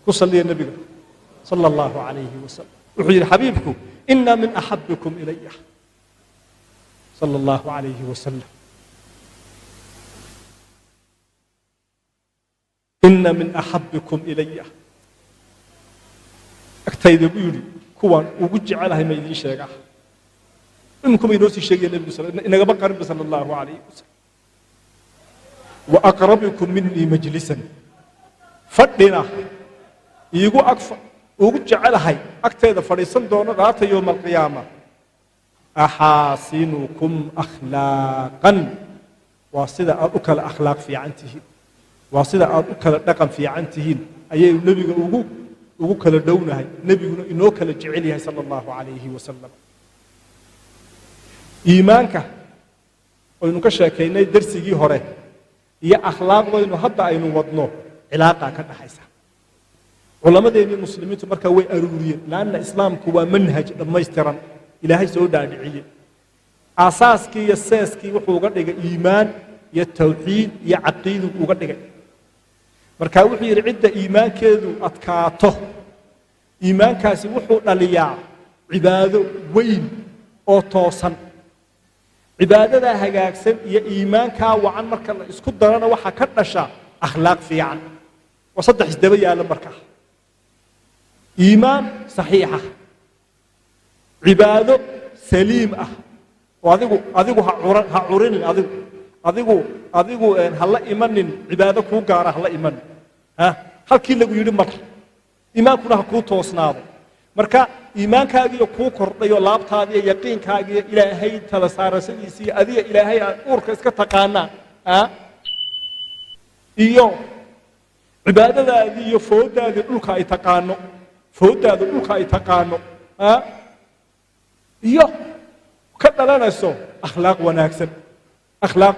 Ku salliya Nebiga sala Allahu calayhi wasalam. Wuxuu yidhi xabiibku: "Ina min axabikum ilaya," sala Allahu calayhi wasalam, "ina min axabikum ilaya," agtayda buu yidhi, kuwaan ugu jecelahay ma idiin sheegaa? Iminkuma inoo sii sheegaya Nebigu, inagama qarinba, sala Allahu calayhi wasalam. "Wa aqrabikum minii majlisan," fadhina iigu ag ugu jecelahay agteeda fadhiisan doono dhaata yowma alqiyaama, "axaasinukum akhlaaqan," waa sida aad u kala akhlaaq fiican tihiin, waa sida aad u kala dhaqan fiican tihiin ayaynu Nebiga ugu kala dhownahay, Nebiguna inoo kala jecel yahay, sala Allahu calayhi wasalam. Iimaanka aynu ka sheekaynay darsigii hore iyo akhlaaqdaynu hadda aynu wadno cilaaqaa ka dhaxaysa. Culammadeennii muslimiintu markaa way aruuriyeen, laanna islaamku waa manhaj dhammaystiran Ilaahay soo dhaadhiciyey. Aasaaskii iyo seeskii wuxuu uga dhigay iimaan iyo tawxiid iyo caqiidu uga dhigay. Marka wuxuu yidhi, cidda iimaankeedu adkaato, iimaankaasi wuxuu dhaliyaa cibaado weyn oo toosan. Cibaadadaa hagaagsan iyo iimaankaa wacan marka la isku darana, waxaa ka dhasha akhlaaq fiican. Waa saddex isdaba yaalla markaa: iimaan saxiixa, cibaado saliim ah oo adigu ha curinin, adigu ha la imanin, cibaado kuu gaara ha la imanin, ha halkii lagu yidhi mar, iimaankuna ha kuu toosnaado. Marka iimaankaagiiyo kuu kordhayo, laabtaadiiyo yaqiinkaagiiyo Ilaahay tala saarashadiisa iyo adiga Ilaahay aad uurka iska taqaanaan iyo cibaadadaadii iyo fooddaadii dhulka ay taqaano, fooddaada dhulka ay taqaano, iyo ka dhalanayso akhlaaq wanaagsan, akhlaaq.